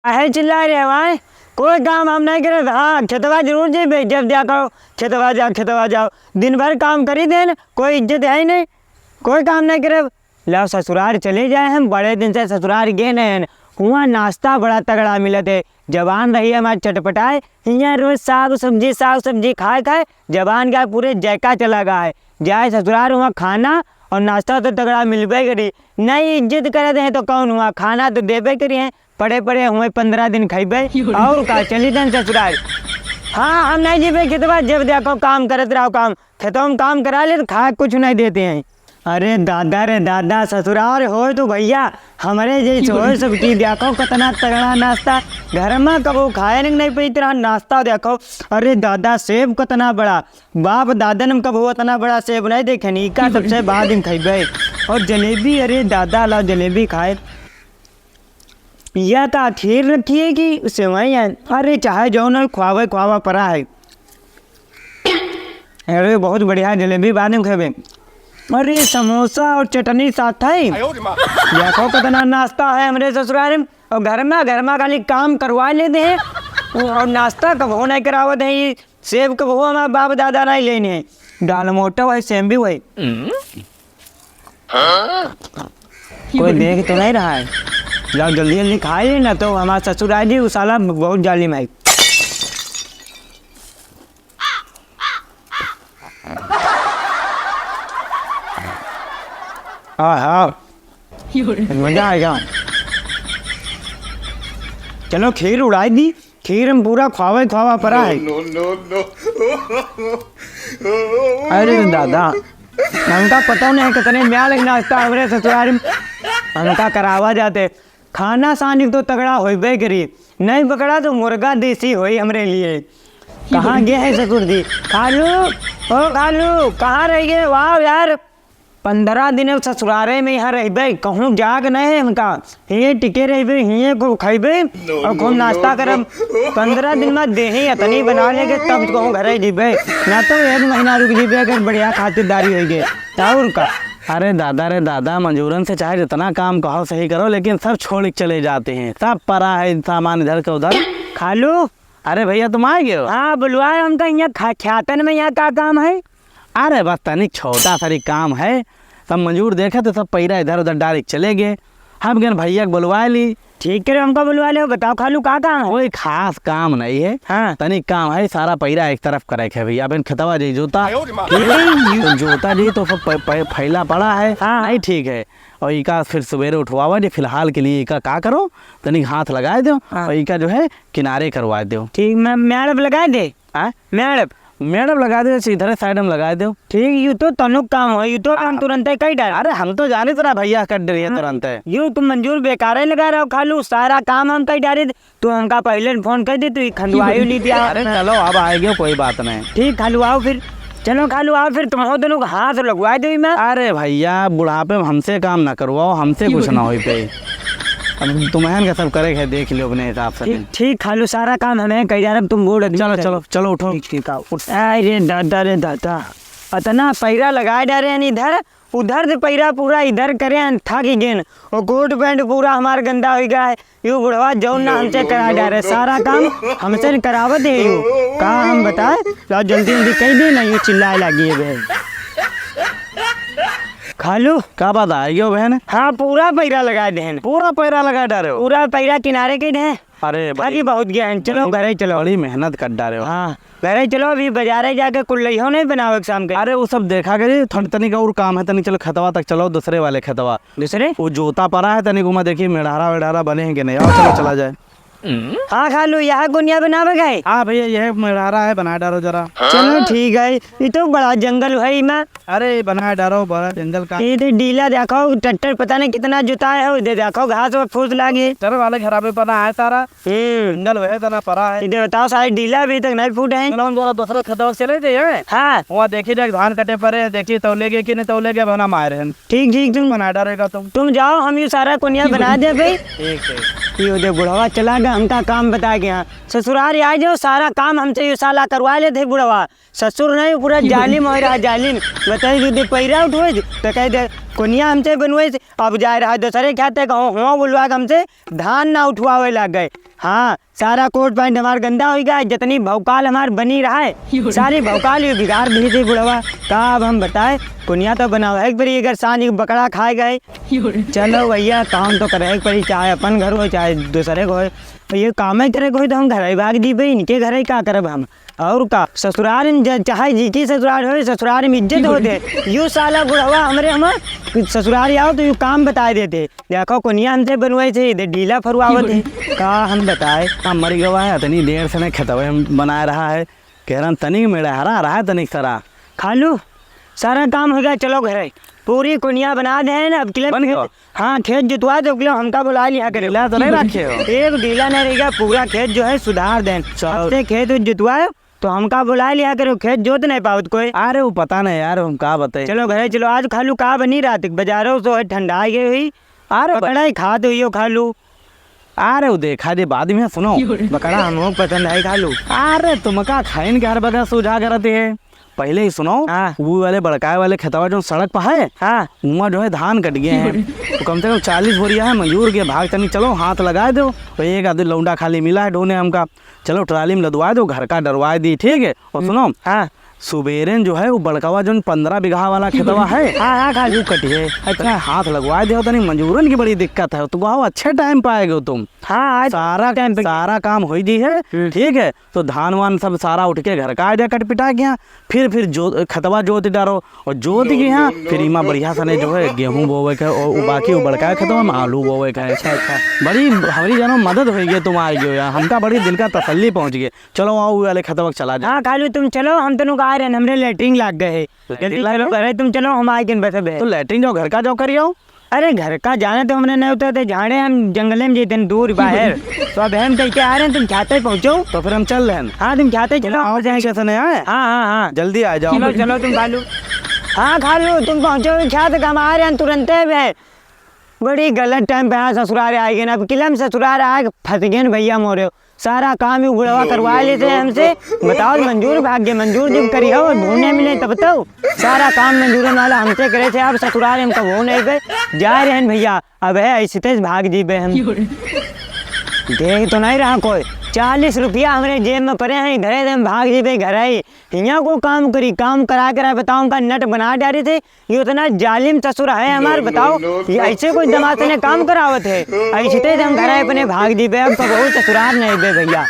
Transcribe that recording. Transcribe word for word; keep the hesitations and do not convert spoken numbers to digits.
काहे चिल्लाए रहे भाई? कोई काम हम नहीं करत। हाँ, खेतवा जरूर जेबे, जब देखो खेतवा जाओ, खेतवा जाओ। दिन भर काम करी देन, कोई इज्जत है ही नहीं, कोई काम नहीं करब। लाओ ससुरार चले जाए, हम बड़े दिन से ससुरार गए नहीं हैं। हुआँ नाश्ता बड़ा तगड़ा मिलत है, जबान रही हमार चटपटाए। हियाँ रोज साग सब्जी, साग सब्जी खाए खाए जबान का पूरे जायका चला गया है। जाए ससुरार, हुआँ खाना और नाश्ता तो तगड़ा मिलबे करी। नहीं इज्जत करत हैं तो कौन हुआँ, खाना तो देबे करी हैं। पड़े पड़े हुए पन्द्रह दिन खइबे और का, चली देन ससुरार। हाँ, हम नहीं जेबे खेतवा, जब देखो काम करत रहो काम। खेतवा में काम करा ले तो खाए कुछ नहीं देते हैं। अरे दादा रे दादा, ससुरार होए तो भैया हमरे जैसे होए सबकी। देखो कितना तगड़ा नाश्ता, घर में कबो खाए नहीं, नहीं पीत रहा नाश्ता। देखो, अरे दादा, सेब कितना बड़ा, बाप दादन में कबो इतना बड़ा सेब नहीं देखे नहीं का, सबसे बाद में खइबे। और जलेबी, अरे दादा, लाओ जलेबी खाए। या का खीर रखी है कि सेवई है? अरे चाहे जौन है, खुआवे खुआवा परा है। अरे बहुत बढ़िया जलेबी, बाद में खेबे। अरे समोसा और चटनी साथ है। देखो कितना नाश्ता है हमरे ससुराल में। और घर में, घर में खाली काम करवा लेते हैं और नाश्ता कबो नहीं करावत है। ये सेब कबो हमारे बाप दादा नहीं लेने हैं। दाल मोटा वही, सेम भी वही। कोई देख तो नहीं रहा है? जाओ जल्दी जल्दी खा ले ना, तो हमारा ससुर आ जी, वो साला बहुत जालिम है। हाँ हाँ, मजा आएगा। चलो खीर उड़ाई दी। खीर में पूरा खुआवे खुआवा परा है। No, no, no, no। अरे दादा, हमका पता नहीं कितने म्याल नाश्ता हमरे ससुराल में हमका करावा जाते। खाना सानी तो तगड़ा होइबे करी, नहीं पकड़ा तो मुर्गा देसी होई हमरे लिए। कहाँ गए हैं ससुर जी? खालू, ओ खालू, कहाँ रह गए? वाह यार, पन्द्रह दिन ससुरारे में यहाँ रहबे, कहूँ जाग नहीं है हमका। हिये टिके रहबे, हिये खूब खइबे और खूब नाश्ता करब। पन्द्रह दिन में देही अतनी बना लेके तब कहूँ घरे जीबे, ना तो एक महीना रुक जीबे अगर बढ़िया खातिरदारी होई गे। और का? अरे दादा रे दादा, मजूरन से चाहे जितना काम कहो सही करो, लेकिन सब छोड़ के चले जाते हैं। सब परा है सामान इधर का उधर। खालू, अरे भैया, तुम आ गए हो? हाँ, बुलवाए हमका यहाँ खा-, ख्यातन में यहाँ का काम है? अरे बस तनिक छोटा सरी काम है, सब मजूर देखे तो सब पैरा इधर उधर डाल के चले गए। हम गए भैया के बुलवा ली। ठीक है, हमका बुलवा ले, बताओ खालू का काम है? कोई खास काम नहीं है। हाँ। तनिक काम है, सारा पैरा एक तरफ करे के भैया, अब इन खेतवा जी जोता। ठीक है, तो जोता जी तो सब प-, प-, फैला पड़ा है। हाँ। नहीं ठीक है, और इका फिर सवेरे उठवावा जी, फिलहाल के लिए इका का करो, तनिक हाथ लगाए दो हाँ। और इका जो है किनारे करवा दो। ठीक, मैं मेड़प लगाए दे। हाँ? मेड़प? मेड़प लगा दे, इधरे side में लगा दो। ठीक, यू तो तनुक काम हो, यू तो काम तुरंते कई डाल। अरे हम तो जाने तेरा भैया कर डरिए हाँ। तुरंते। यू तुम मंजूर बेकारे लगा रहो खालू, सारा काम हम कई डाले। तू हमका पहले फोन कर दे, तू ई खंदवाई ली दिया। अरे चलो, अब आएगे, कोई बात नहीं। ठीक खालू, आओ फिर। चलो खालू, आओ फिर, तुम हो दोनों का हाथ लगवा दो मैं। अरे भैया, बुढ़ापे में हमसे काम ना करवाओ, हमसे कुछ ना होई पे। अब तुम्हें का सब करे है, देख लियो अपने हिसाब से। ठीक, ठीक खालू, सारा काम हमें कही जा रहा, तुम बूढ़ आदमी चलो, कर। चलो, चलो, उठो। ठीक, ठीक, आओ, उठ। अरे दादा रे दादा, इतना पैरा लगा डारे हैं इधर, उधर से पैरा पूरा इधर करे हैं, थक ही गेन। वो कोट पैंट पूरा हमार गंदा हो गया है। यू बुढ़वा जौन ना हमसे करा डारे, सारा काम हमसे न करावत है यू। का हम बताए? लाओ जल्दी जल्दी कह दे ना, यू चिल्लाए लागी है बहन। खालू। का बात है, यो बहन? हाँ, पूरा पैरा लगा दे हैं। पूरा पैरा लगा डारे हो? पूरा पैरा किनारे के दे। अरे भाई, बहुत गया है, चलो घरे चलो। बड़ी मेहनत कर डारे हो। हाँ। घरे चलो, अभी बाजारे जाके कुल लइहो नहीं बनावे के शाम के। अरे, वो सब देखा के जी, थोड़ी तनिक और काम है, तनिक चलो खेतवा तक चलो, दूसरे वाले खेतवा। दूसरे? वो जोता परा है, तनिक उमा देखी, मेढ़ारा वेढ़ारा बने हैं कि नहीं। आओ, चलो, चला जाए। हाँ, खालू, यहाँ गुनिया बनावे गए? हाँ भैया, यह मेढ़ारा है, बना डालो जरा। चलो, ठीक है। ये तो बड़ा जंगल है, इमा। अरे, बना डालो, बड़ा जंगल का। ये तो डीला देखो, ट्रैक्टर पता नहीं कितना जुताए हो, इधर देखो, घास और फूस लागे। ट्रैक्टर वाले खराबे पना है सारा। हम्म। सिंगल वहे तना परा है। इधर बताओ, सारे डीला अभी तक नहीं फूटे हैं। चलो, हम जरा दूसरा खेतवा चले जाइए। हाँ। वहाँ देखी जाए, धान कटे परे हैं, देखी तौले गए कि नहीं तौले गए, बना मार रहे हैं। ठीक, ठीक, तुम बना डालेगा तुम। तुम जाओ, हम ये सारा कोनिया बना दे भाई। ठीक है। ये दे बुढ़वा चला गया, हमका काम बता गया। ससुराल आ जाओ, सारा काम हमसे ये साला करवा लेते बुढ़वा। ससुर नहीं, पूरा जालिम हो रहा, जालिम। बताई, दे पैरा उठवे, तो कह दे, कोनिया हमसे बनवे, अब जाए रहा दूसरे खाते, कहो, हुआ बुलवा के हमसे धान ना उठवावे लाग गए। हाँ, सारा कोट पैंट हमार गंदा होइ गया, जितनी भौकाल हमार बनी रहा है, सारी भौकाल ये बिगाड़ दी थी बुढ़वा। का अब हम बताए, कोनिया तो बनावे के पड़ी, अगर सानी बकरा खाए गए। चलो भैया, काम तो करे के पड़ी, चाहे अपन घर हो, चाहे दूसरे को हो। तो ये काम ही करे के होई, तो हम घर ही भाग दी भाई, इनके घर ही का करब हम। और का, ससुराल में ज-, चाहे जी की ससुराल हो, ससुराल में इज्जत होते। यू साला बुढ़वा हमरे हम ससुराल आओ तो यू काम बताए देते। देखो कोनिया हमसे बनवाई से, इधर डीला फरुआवत है। का हम बताए? हम मर गवा है, इतनी देर से ने खेतवे हम बनाए रहा है। कह रहा तनिक मेड़ा हरा रहा है, तनिक सरा। खालू, सारा काम हो गया, चलो घरे। पूरी कोनिया बना दे हैं ना, अब किले बन गया? हाँ, खेत जुतवा दो, किले हमका बुला लिया करे। डीला तो नहीं रखे हो? एक डीला नहीं रहेगा, पूरा खेत जो है सुधार दें। चलो। अब से खेत जुतवाए तो हमका बुला लिया करो, खेत जोत नहीं पावत कोई। अरे वो पता नहीं यार, हम का बताए। चलो घरे चलो, आज खालू का बनी रात के, बाजारों से ठंडा आ गई हुई। अरे ब- पकड़ा ही खात हुई हो खालू। अरे वो देखा दे बाद में, सुनो। बकरा हमको पसंद है खालू। अरे तुमका खाइन के हर बगल सुझा करते है। पहले ही सुनो, हाँ। वो वाले बड़काए वाले खेतवा जो सड़क पर है, हाँ। उमा जो है धान कट गए हैं। तो कम से कम चालीस बोरिया है, मंजूर के भाग तनी चलो, हाथ लगाए दो। तो एक आदमी लौंडा खाली मिला है ढोने हमका, चलो ट्राली में लदवाए दो, घर का डरवाए दी, ठीक है? और सुनो, हाँ। सुबेरे जो है वो बड़कावा जो पन्द्रह बीघा वाला खेतवा है, हाँ, हाँ, खालू। वो कटिए। अच्छा। तनी हाथ लगवाए दो, तनी मजूरन की बड़ी दिक्कत है, तो कहो अच्छे टाइम पे आएगे तुम। हाँ, आज सारा टाइम पे। सारा काम हो जी है, हम्म। ठीक है? तो धान वान सब सारा उठ के घर का आ जाए, कट पिटा के यहाँ, फिर, फिर जो, खेतवा जोत डारो, और जोत के यहाँ फिर इमा बढ़िया सने जो है गेहूं बोवे के, और उ बाकी उ बड़का खेतवा में आलू बोवे के। अच्छा, अच्छा। बड़ी हमारी जानो मदद हो गई, तुम आ गए हो यार, हमका बड़ी दिल का तसल्ली पहुंच गई। चलो आओ, वो वाले खेतवा के चला जाए। हाँ, खालू तुम चलो, हम तनु आ रहे हैं, हमरे लेटरिन लाग गए है। जल्दी लैट्रिन चलो, लागे? घरे तुम चलो, हम आए दिन बस अब है। तो लैट्रिन जाओ, घर का जाओ, करी आओ। अरे, घर का जाने तो हमने नहीं होता, तो झाड़े हम जंगले में जेते हैं, दूर बाहर। तो अब हम कह के आ रहे हैं, तुम ख्याते पहुँचो। तो फिर हम चल रहे हैं। हाँ, तुम ख्याते चलो। आओ, पीछे से नहीं आए? हाँ, हाँ, हाँ। जल्दी आ जाओ। चलो, चलो, तुम खालू। हाँ, खालू, तुम पहुँचो ख्याते, हम आ रहे हैं तुरंते। बड़ी गलत टाइम पे यहाँ ससुराल आ गए ना। अब किले में ससुराल आए, फंस गए ना भैया मोरे। सारा काम ही बुढ़वा करवा लेते हैं हमसे। बताओ मंजूर, भाग्य मंजूर जब करी हो, ढूंढे मिले तब तो। सारा काम मंजूरन वाला हमसे करे थे, अब ससुराल हम कबो नहीं गए। जा रहे हैं भैया, अब है ऐसे तेज भाग जीबे हम। देख तो नहीं रहा कोई, चालीस रुपया हमरे जेब में पड़े हैं, घरे से हम भाग जीबे घर आई। हियाँ को काम करी, काम करा करा बताओ, उनका नट बना डारे थे। ये इतना जालिम ससुर है हमार, बताओ, ये ऐसे कोई दमाद से ने काम करावत है? ऐसे ते हम घर अपने भाग जीबे, अब कबहू ससुराल नहीं बे भैया।